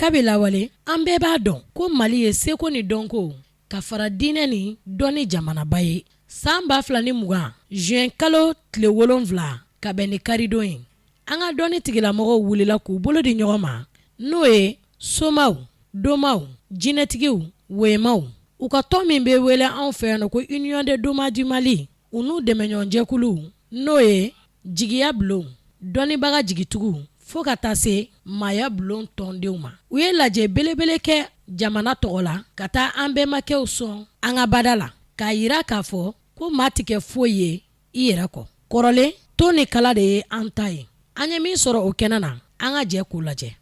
Kabi lawale, an bɛɛ b'a dɔn ko Mali ye seko ni dɔnko ka fara diinɛ ni dɔnni jamanaba ye. San 2020 juin kalo tile 7 ka bɛn ni karidon ye, an ka dɔnni tigilamɔgɔw wulila k'u bolo di ɲɔgɔn ma, n'o ye somaw, domaw, jinɛtigiw, woyemaw. U ka tɔn min bɛ wele anw fɛ yan nɔ ko Union des Domas du Mali, u n'u dɛmɛɲɔgɔnjɛkuluw, n'o ye jigiya bulon, dɔnnibaga jigitigiw, fo ka taa se maaya bulon tɔndenw ma. U ye lajɛ belebele kɛ jamana tɔgɔ la ka taa an bɛnbakɛw sɔn an ka bada la, k'a jira k'a fɔ ko maa tɛ kɛ foyi ye i yɛrɛ kɔ. Kɔrɔlen, to ni kala de ye an ta ye. An ye min sɔrɔ o kɛnɛ na, an ka jɛ k'o lajɛ.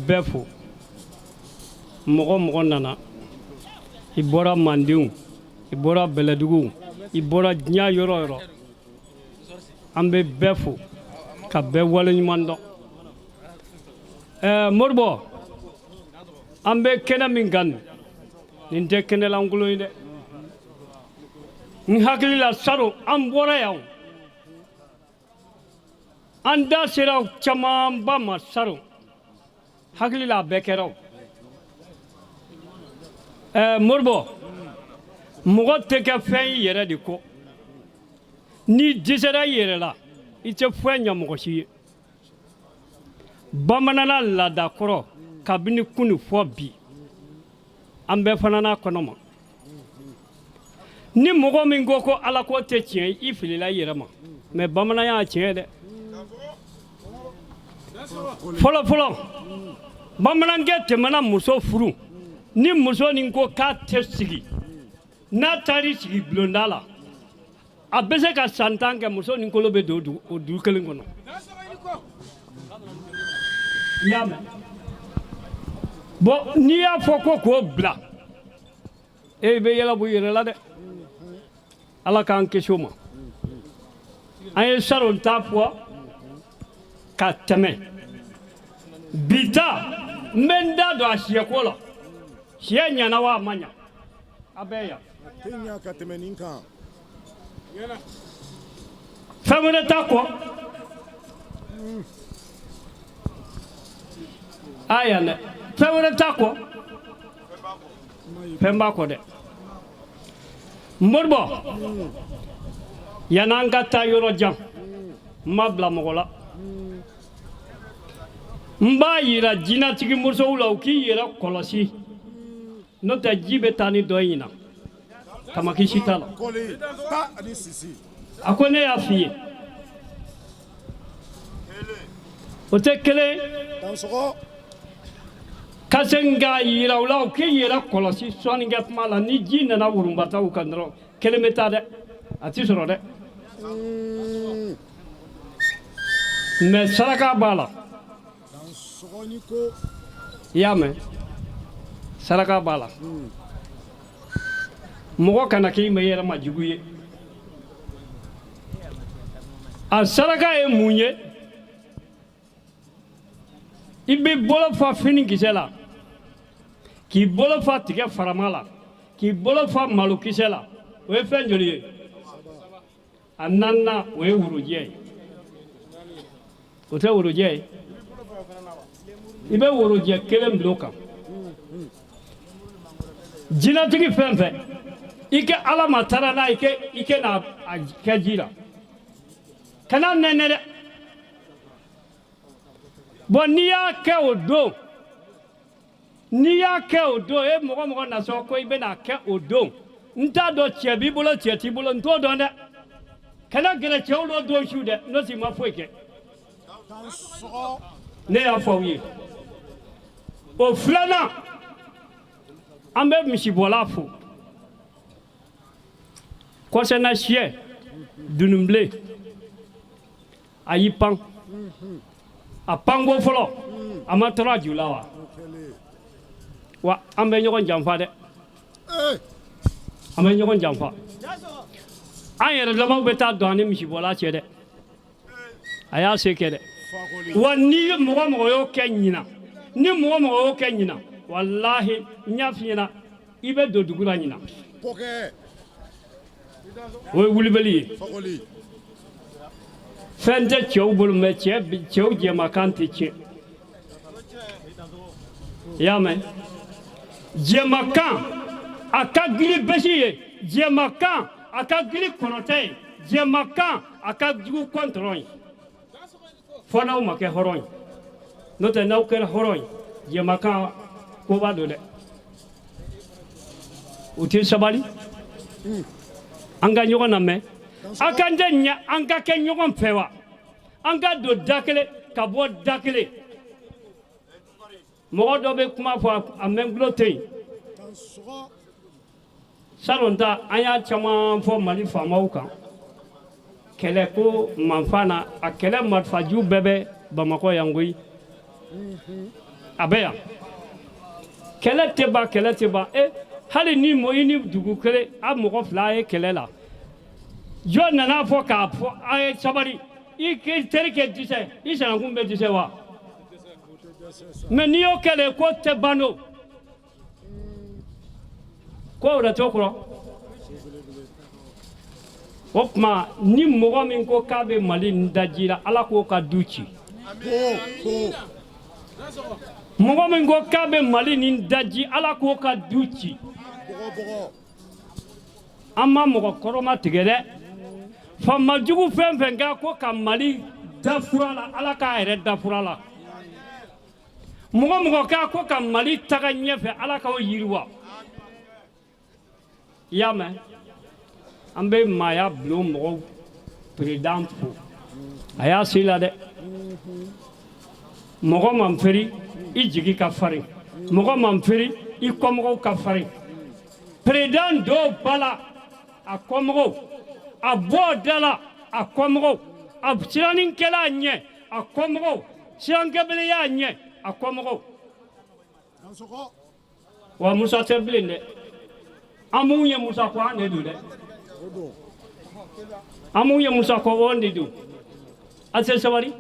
Bɛɛ fo mɔgɔ mɔgɔ nana, i bɔra Mandenw, i bɔra Bɛlɛdugu, i bɔra diɲɛ yɔrɔ yɔrɔ, an bɛ bɛɛ fo ka bɛɛ waleɲuman dɔn. Moribo, an bɛ kɛnɛ min kan nin, nin tɛ kɛnɛlankolon ye dɛ. N hakili la salon an bɔra yan, an da sera camanba ma salon, hakili la a bɛɛ kɛra o. Moribo, mɔgɔ tɛ kɛ fɛn i yɛrɛ de kɔ. N'i dɛsɛra i yɛrɛ la, i tɛ foyi ɲɛ mɔgɔ si ye. Bamanana laada kɔrɔ kabini kunu fɔ bi, an bɛɛ fana n'a kɔnɔ ma. Ni mɔgɔ min ko ko Ala ko tɛ tiɲɛ, i filila i yɛrɛ ma. Mais bamananya y'a tiɲɛ dɛ. Fɔlɔ fɔlɔ, bamanankɛ tɛmɛna muso furu, ni muso nin ko k'a tɛ sigi, n'a taar'i sigi bulonda la, a bɛ se ka san 10 kɛ, muso ni kolo bɛ don o du kelen kɔnɔ. I y'a mɛn? Bon, n'i y'a fɔ ko k'o bila, e bɛ yɛlɛ bɔ i yɛrɛ la dɛ. Ala k'an kisi o ma. An ye salon ta fɔ ka tɛmɛ, bi ta n bɛ n da don a siyɛko la. Siyɛ ɲɛna wa a ma ɲa? A bɛɛ yan. A tɛ ɲa ka tɛmɛ nin kan. Fɛn wɛrɛ t'a kɔ. A yan dɛ, fɛn wɛrɛ t'a kɔ, fɛn b'a kɔ dɛ. Moribo, yan'an ka taa yɔrɔ jan, n ma bila mɔgɔ la, n b'a yira jinatigi musow la, u k'i yɛrɛ kɔlɔsi, n'o tɛ ji bɛ taa ni dɔ ye ɲinan, tamaki si t'a la. A ko ne y'a f'i ye, o tɛ kelen. Ka segin k'a yira u la, u k'i yɛrɛ kɔlɔsi sɔnnikɛ kuma la. Ni ji nana worobata u kan dɔrɔn, kelen bɛ taa dɛ, a ti sɔrɔ dɛ. Mais saraka b'a la. I y'a mɛn, saraka b'a la. Mɔgɔ kana k'i ma yɛrɛ ma jugu ye. A saraka ye mun ye? I bɛ bolo fa fini kisɛ la, k'i bolo fa tigɛ farama la, k'i bolo fa malokisɛ la. O ye fɛn joli ye? A naaninan, o ye worojɛ ye. O tɛ worojɛ ye? I bɛ worojɛ kelen bila o kan. Jinɛtigi fɛn fɛn i kɛ Ala ma taara n'a ye, i kɛ n'a kɛ ji la, kana nɛnɛ dɛ. Bon, n'i y'a kɛ o don, n'i y'a kɛ o don, e mɔgɔ mɔgɔ nasɔn ko i bɛna kɛ o don, n t'a dɔn cɛ b'i bolo, cɛ t'i bolo, n t'o dɔn dɛ. Kana gɛrɛ cɛw lɔ don su dɛ, n'o tɛ i ma foyi kɛ. Ne y'a fɔ aw ye. O filanan, an bɛ misibɔla fo. Kɔsɛnna siyɛ dununbilen, a y'i pan, a panko fɔlɔ, a ma tɔrɔ a ju la wa? Wa an bɛ ɲɔgɔn janfa dɛ, an bɛ ɲɔgɔn janfa. An yɛrɛ damaw bɛ taa don an ni misibɔla cɛ dɛ. A y'a se kɛ dɛ. Wa ni mɔgɔ mɔgɔ y'o kɛ ɲinan, ni mɔgɔ mɔgɔ y'o kɛ ɲinan, walahi, n y'a f'i ɲɛna, i bɛ don dugu la ɲinan. O ye wulibali ye. Fɛn tɛ cɛw bolo, mais cɛw jɛmakan tɛ tiɲɛ. I y'a mɛn, jɛmakan a ka gili basi ye, jɛmakan a ka gili kɔnɔtɛ ye, jɛmakan a ka jugu kɔntɔrɔn ye, fo n'aw ma kɛ hɔrɔn ye. N'o tɛ, n'aw kɛra hɔrɔn ye, jɛmakan koba don dɛ. U tɛ sabali. An ka ɲɔgɔn lamɛn. A kan tɛ ɲɛ an ka kɛ ɲɔgɔn fɛ wa? An ka don da kelen ka bɔ da kelen. Mɔgɔ dɔ bɛ kuma fɔ, a mɛn tulo tɛ yen. Salon ta, an y'a caman fɔ Mali faamaw kan kɛlɛ ko manfa na. A kɛlɛ marifaju bɛɛ bɛ Bamakɔ yan koyi, a bɛ yan. Kɛlɛ tɛ ban, kɛlɛ tɛ ban. E hali ni mɔ i ni dugu kelen a mɔgɔ fila ye kɛlɛ la, jɔn nana fɔ k'a fɔ a ye sabali, i terikɛ dɛsɛ, i sanankun bɛ dɛsɛ wa? Mais n'i y'o kɛlɛ, ko tɛ ban o ko wɛrɛ t'o kɔrɔ. O tuma, ni mɔgɔ min ko k'a bɛ Mali nin daji la, Ala k'o ka du ci. Mɔgɔ min ko k'a bɛ Mali nin daji, Ala k'o ka du ci. An ma mɔgɔ kɔrɔma tigɛ dɛ. Faamajugu fɛn fɛn k'a ko ka Mali da fura la, Ala k'a yɛrɛ da fura la. Mɔgɔ mɔgɔ k'a ko ka Mali taga ɲɛfɛ, Ala k'o yiriwa. I y'a mɛn, an bɛ maaya bulon mɔgɔw président fo, a y'a se la dɛ. Mɔgɔ man feri i jigi ka farin, mɔgɔ man feri i kɔmɔgɔw ka farin. Président dɔw ba la a kɔmɔgɔw, a bɔ da la a kɔmɔgɔw, a siranninkɛla ɲɛ a kɔmɔgɔw, sirankɛbele y'a ɲɛ a kɔmɔgɔw. Wa Musa tɛ bilen dɛ. An minnu ye Musa kɔ, an de don dɛ. An minnu ye Musa kɔ, an de don. A tɛ sabali,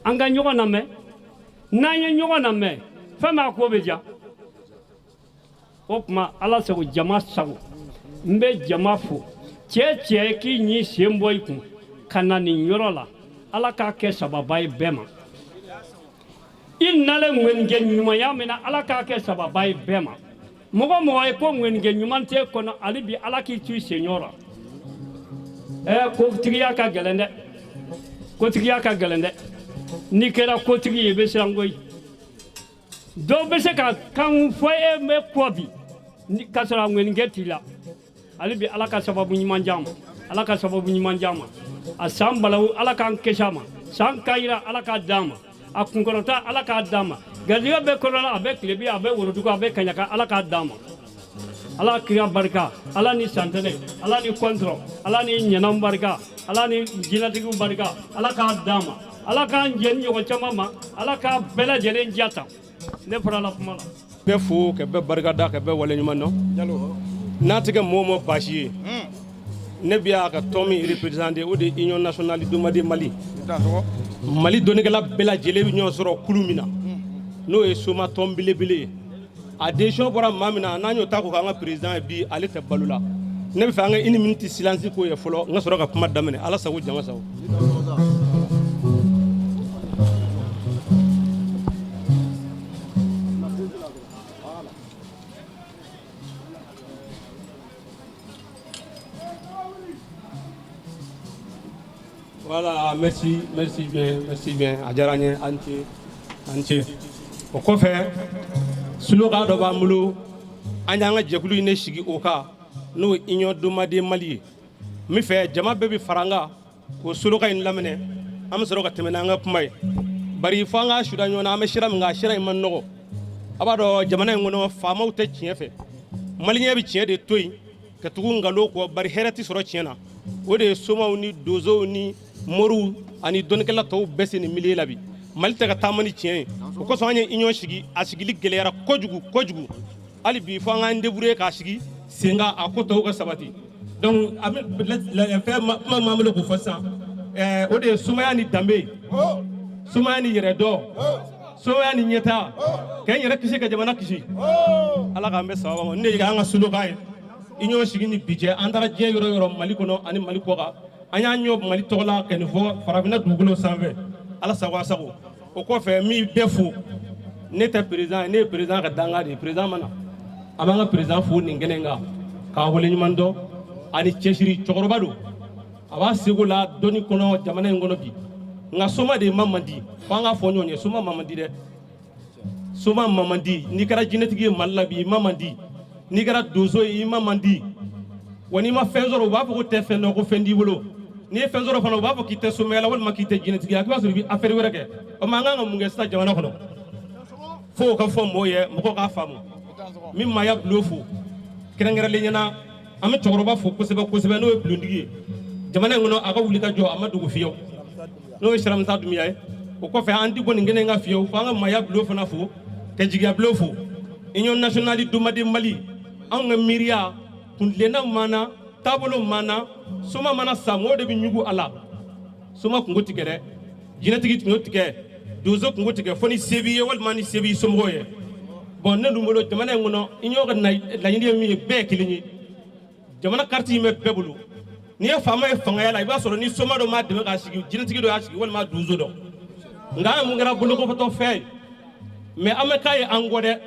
an ka ɲɔgɔn lamɛn. N'an ye ɲɔgɔn lamɛn, fɛn b'a ko bɛ diya. O tuma, Ala sago, jama sago. N bɛ jama fo. Cɛ cɛ k'i ɲi sen bɔ i kun ka na nin yɔrɔ la, Ala k'a kɛ sababa ye bɛɛ ma. I nalen ŋɔnikɛ ɲumanya min na, Ala k'a kɛ sababa ye bɛɛ ma. Mɔgɔ mɔgɔ ye ko ŋɔnikɛ ɲuman tɛ kɔnɔ, hali bi Ala k'i to i senyɔrɔ la. Ɛ, kotigiya ka gɛlɛn dɛ, kotigiya ka gɛlɛn dɛ. N'i kɛra kotigi ye, i bɛ siran koyi. Dɔw bɛ se ka kan fɔ e bɛ kɔ bi k'a sɔrɔ a ŋɔnikɛ t'i la. Hali bi Ala ka sababu ɲuman d'an ma, Ala ka sababu ɲuman d'an ma. A san balawu, Ala k'an kisi a ma. San kayira, Ala k'a d'an ma. A kunkɔrɔta, Ala k'a d'an ma. Garijɛgɛ bɛ kɔrɔn a bɛ tilebin, a bɛ worodugu, a bɛ kaɲaka. Ala k'a d'an ma, Ala kira barika, Ala ni santɛnɛ, Ala ni kɔntɔrɔ, Ala ni ɲɛnaw barika, Ala ni jinɛtigiw barika. Ala k'a d'an ma, Ala k'an jɛ ni ɲɔgɔn caman ma, Ala k'a bɛɛ lajɛlen diya tan. Ne farala kuma la. Bɛɛ fo ka bɛɛ barika da, ka bɛɛ waleɲuman dɔn. N'a tɛ kɛ mɔgɔ ma baasi ye, ne bɛ a ka tɔn min représenter, o de ye Union nationale Doma de Mali. Mali dɔnnikɛla bɛɛ lajɛlen bɛ ɲɔgɔn sɔrɔ kulu min na, n'o ye soma tɔn belebele ye. A décision bɔra maa min na, n'an y'o ta k'o k'an ka président ye bi, ale tɛ balo la. Ne bɛ fɛ an ka une minute silence k'o ye fɔlɔ, n ka sɔrɔ ka kuma daminɛ. Ala sago, jama sago. Voilà, merci, merci bien, merci bien. A diyara n ye, an ce, an ce. O kɔfɛ, slogan dɔ b'an bolo, an y'an ka jɛkulu in de sigi o kan, n'o ye Union Doma de Mali ye. N bɛ fɛ jama bɛɛ bɛ fara an kan k'o slogan in laminɛ, an bɛ sɔrɔ ka tɛmɛ n'an ka kuma ye. Bari fo an k'a suda ɲɔgɔn na, an bɛ sira min kan, a sira in man nɔgɔ. A b'a dɔn jamana in kɔnɔ, faamaw tɛ tiɲɛ fɛ. Maliyɛn bɛ tiɲɛ de to yen ka tugu nkalon kɔ, bari hɛrɛ tɛ sɔrɔ tiɲɛ na. O de ye somaw ni donsow ni moriw ani dɔnnikɛla tɔw bɛɛ se nin milieu la bi. Mali tɛ ka taama ni tiɲɛ ye. O kosɔn an ye union sigi. A sigili gɛlɛyara kojugu kojugu. Hali bi fo an k'an débrouiller k'a sigi sen kan, a ko tɔw ka sabati. Donc a bɛ fɛn kuma min b'an bolo k'o fɔ sisan, o de ye somaya ni danbe ye, somaya ni yɛrɛdɔn, somaya ni ɲɛtaa, k'an yɛrɛ kisi, ka jamana kisi. Ala k'an bɛɛ sababa ma. Nin de ye an ka slogan ye. Union sigi ni bi cɛ, an taara diɲɛ yɔrɔ yɔrɔ, Mali kɔnɔ ani Mali kɔ kan, an y'an ɲɔ Mali tɔgɔ la ka nin fɔ farafinna dugukolo sanfɛ. Ala sago, a sago. O kɔfɛ, min bɛɛ fo, ne tɛ président ye, ne ye président ka dankan de ye. Président ma na, an b'an ka président fo nin kɛnɛ in kan k'a waleɲuman dɔn ani cɛsiri. Cɛkɔrɔba don, a b'a seko la dɔnni kɔnɔ jamana in kɔnɔ bi. Nka soma de ma man di, fo an k'a fɔ ɲɔgɔn ye, soma ma man di dɛ, soma ma man di. N'i kɛra jinɛtigi ye Mali la bi, i ma man di. N'i kɛra donso ye, i ma man di. Wa n'i ma fɛn sɔrɔ, u b'a fɔ ko tɛ fɛn dɔn, ko fɛn t'i bolo. N'i ye fɛn sɔrɔ fana, u b'a fɔ k'i tɛ somaya la walima k'i tɛ jinɛtigi ye, a b'a sɔrɔ i bɛ affaire wɛrɛ kɛ. O ma, an kan ka mun kɛ sisan jamana kɔnɔ? Fo o ka fɔ mɔgɔw ye, mɔgɔw k'a faamu. Min maaya bulon fo kɛrɛnkɛrɛnlen ɲɛna, an bɛ cɛkɔrɔba fo kosɛbɛ kosɛbɛ, n'o ye bulontigi ye jamana in kɔnɔ. A ka wuli ka jɔ, a ma dogo fiyewu, n'o ye Siramusa Dunbiya ye. O kɔfɛ, an ti bɔ nin kɛnɛ in kan fiyewu fo an ka maaya bulon fana fo, ka jigiya bulon fo. Union nationale Doma de Mali, anw ka miiriya kuntilenna m'an na, taabolo m'an na. Soma mana sa, mɔgɔw de bɛ ɲugu a la. Soma kunko tigɛ dɛ, jinɛtigi kunko tigɛ, donso kunko tigɛ, fo ni se b'i ye walima ni se b'i somɔgɔw ye. Bon, ne dun bolo, jamana in kɔnɔ, union ka laɲini ye min ye, bɛɛ ye kelen ye. Jamana carte in bɛ bɛɛ bolo. N'i ye faama ye fangaya la, i b'a sɔrɔ ni soma dɔ m'a dɛmɛ k'a sigi, jinɛtigi dɔ y'a sigi walima donso dɔ. Nka an mun kɛra bolokɔfɛtɔ fɛn ye? Mais an bɛ k'a ye an kɔ dɛ.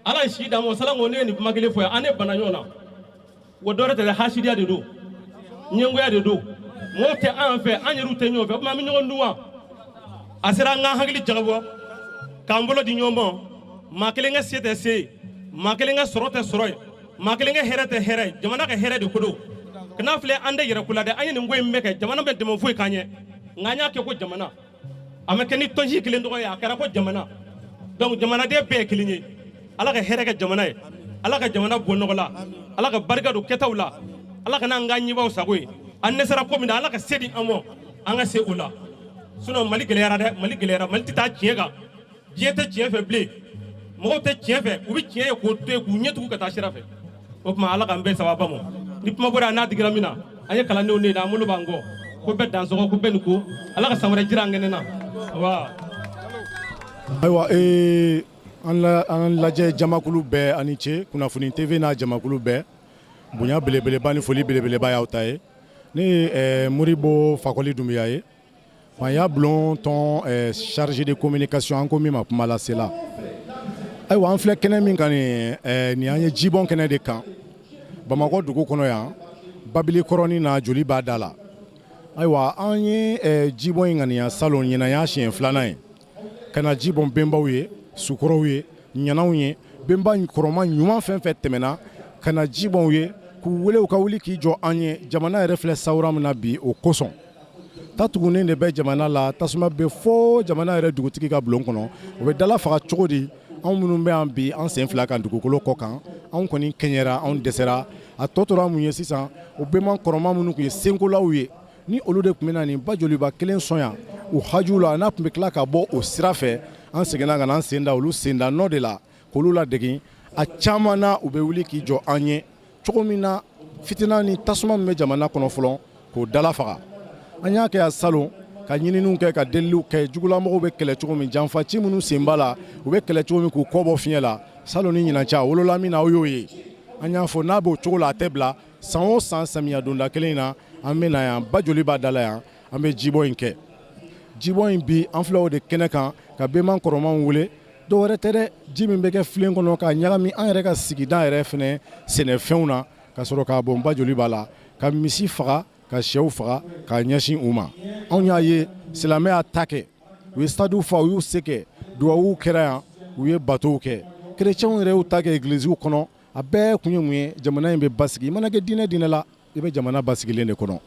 Ala ye si d'an ma salanko. Ne ye nin kuma kelen fɔ yan, an ne bana ɲɔgɔn na wa. Dɔwɛrɛ tɛ dɛ, hasidiya de don, ɲɛngoya de don. Mɔgɔw tɛ an fɛ, an yɛrɛw tɛ ɲɔgɔn fɛ. O tuma an bɛ ɲɔgɔn dun wa? A sera an k'an hakili jagabɔ, k'an bolo di ɲɔgɔn ma. Maa kelen ka se tɛ se ye, maa kelen ka sɔrɔ tɛ sɔrɔ ye, maa kelen ka hɛrɛ tɛ hɛrɛ ye. Jamana ka hɛrɛ de ko don. Kana filɛ, an tɛ yɛrɛ ko la dɛ. An ye nin ko in bɛɛ kɛ, jamana bɛ dɛmɛ foyi k'an ye, nka an y'a kɛ ko jamana. A ma kɛ ni tɔnsi kelen tɔgɔ ye, a kɛra ko jamana. Donc jamanaden bɛɛ ye kelen ye. Ala ka hɛrɛ kɛ jamana ye, Ala ka jamana bɔ nɔgɔ la, Ala ka barika don kɛtaw la, Ala ka n'an ka ɲɛbaw sago ye. An dɛsɛra ko min na, Ala ka se di an ma, an ka se o la. Sinon Mali gɛlɛyara dɛ, Mali gɛlɛyara. Mali tɛ taa tiɲɛ kan, diɲɛ tɛ tiɲɛ fɛ bilen, mɔgɔw tɛ tiɲɛ fɛ. U bɛ tiɲɛ ye k'o to yen, k'u ɲɛ tugu ka taa sira fɛ. O tuma Ala k'an bɛɛ sababa ma. Ni kuma bɔra n'a digira min na, an ye kalandenw de ye, an bolo b'an kɔ ko bɛɛ dansɔgɔ, ko bɛɛ nin ko. Ala ka san wɛrɛ jira an kɛnɛ na wa. Ayiwa, an lajɛ jamakulu bɛɛ ani ce. Kunnafoni TV n'a jamakulu bɛɛ, bonya belebeleba ni foli belebeleba y'aw ta ye. Ne ye Moribo Fakɔli Dunbiya ye, Maaya bulon tɔn chargé de communication, an ko min ma kumalasela. Ayiwa, an filɛ kɛnɛ min kan nin, nin an ye jibɔn kɛnɛ de kan Bamakɔ dugu kɔnɔ yan, babili kɔrɔnin na, joli b'a da la. Ayiwa, an ye jibɔn in ŋaniya salon, ɲinan y'a siɲɛ filanan ye ka na ji bɔn benbaw ye, sukɔrɔw ye, ɲanaw ye, benba kɔrɔma ɲuman fɛn fɛn tɛmɛna, ka na ji bɔn u ye, k'u wele u ka wuli k'i jɔ an ye. Jamana yɛrɛ filɛ sawura min na bi, o kosɔn. Ta tugunnen de bɛ jamana la, tasuma bɛ fo jamana yɛrɛ dugutigi ka bulon kɔnɔ. O bɛ dala faga cogo di? Anw minnu bɛ yan bi, an sen fila kan dugukolo kɔ kan, anw kɔni kɛɲɛra, anw dɛsɛra. A tɔ tora mun ye sisan? O bɛnba kɔrɔma minnu tun ye senkolaw ye, ni olu de tun bɛ na nin ba joliba kelen sɔn yan u haju la, n'a tun bɛ tila ka bɔ o sira fɛ, an seginna ka na an sen da olu senda nɔ de la k'olu ladegin. A caman na, u bɛ wuli k'i jɔ an ye cogo min na, fitina ni tasuma min bɛ jamana kɔnɔ fɔlɔ, k'o dala faga. An y'a kɛ yan salon, ka ɲininiw kɛ, ka deliliw kɛ. Jugulamɔgɔw bɛ kɛlɛ cogo min, janfaci minnu sen b'a la, u bɛ kɛlɛ cogo min k'u kɔ bɔ fiɲɛ la, salon ni ɲinan cɛ, a wolola min na, aw y'o ye. An y'a fɔ n'a b'o cogo la, a tɛ bila. San o san, samiya donda kelen in na, an bɛ na yan ba joliba da la yan, an bɛ jibɔ in kɛ. Jibɔ in bi, an filɛ o de kɛnɛ kan ka bɛnba kɔrɔmaw wele. Dɔw wɛrɛ tɛ dɛ, ji min bɛ kɛ filen kɔnɔ k'a ɲagami an yɛrɛ ka sigida yɛrɛ fɛnɛ sɛnɛfɛnw na, ka sɔrɔ k'a bɔn ba joliba la, ka misi faga, ka sɛw faga, k'a ɲɛsin u ma. Anw y'a ye silamɛ y'a ta kɛ, u ye stadiw fa, u y'u se kɛ, duwawuw kɛra yan, u ye batow kɛ. Kerecɛnw yɛrɛ y'u ta kɛ egiliziw kɔnɔ. A bɛɛ kun ye mun ye? Jamana in bɛ basigi. I mana kɛ diinɛ diinɛ la, i bɛ jamana basigilen de kɔnɔ.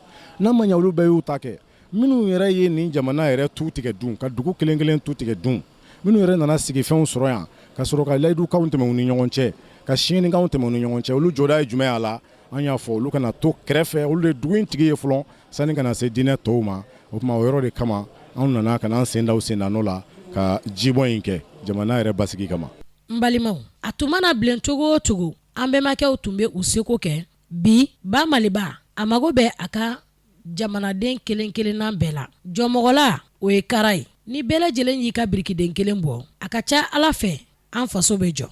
N'a ma ɲɛ, olu bɛɛ y'u ta kɛ. Minnu yɛrɛ ye nin jamana yɛrɛ tu tigɛ dun, ka dugu kelen kelen tu tigɛ dun, minnu yɛrɛ nana sigi fɛnw sɔrɔ yan, ka sɔrɔ ka layidukanw tɛmɛ u ni ɲɔgɔn cɛ, ka siɲɛnikanw tɛmɛ u ni ɲɔgɔn cɛ, olu jɔda ye jumɛn a la? An y'a fɔ olu kana to kɛrɛfɛ. Olu de dugu in tigi ye fɔlɔ sani ka na se diinɛ tɔw ma. O tuma, o yɔrɔ de kama, anw nana ka na an sen da u senda nɔ la ka jibɔn in kɛ jamana yɛrɛ basigi kama. N balimaw, a tun mana bilen cogo o cogo, an bɛnbakɛw tun bɛ u seko kɛ. Bi ba Maliba, a mago bɛ a ka jamanaden kelen kelenna bɛɛ la. Jɔmɔgɔla, o ye kara ye. Ni bɛɛ lajɛlen y'i ka birikiden kelen bɔ, a ka ca Ala fɛ, an faso bɛ jɔ.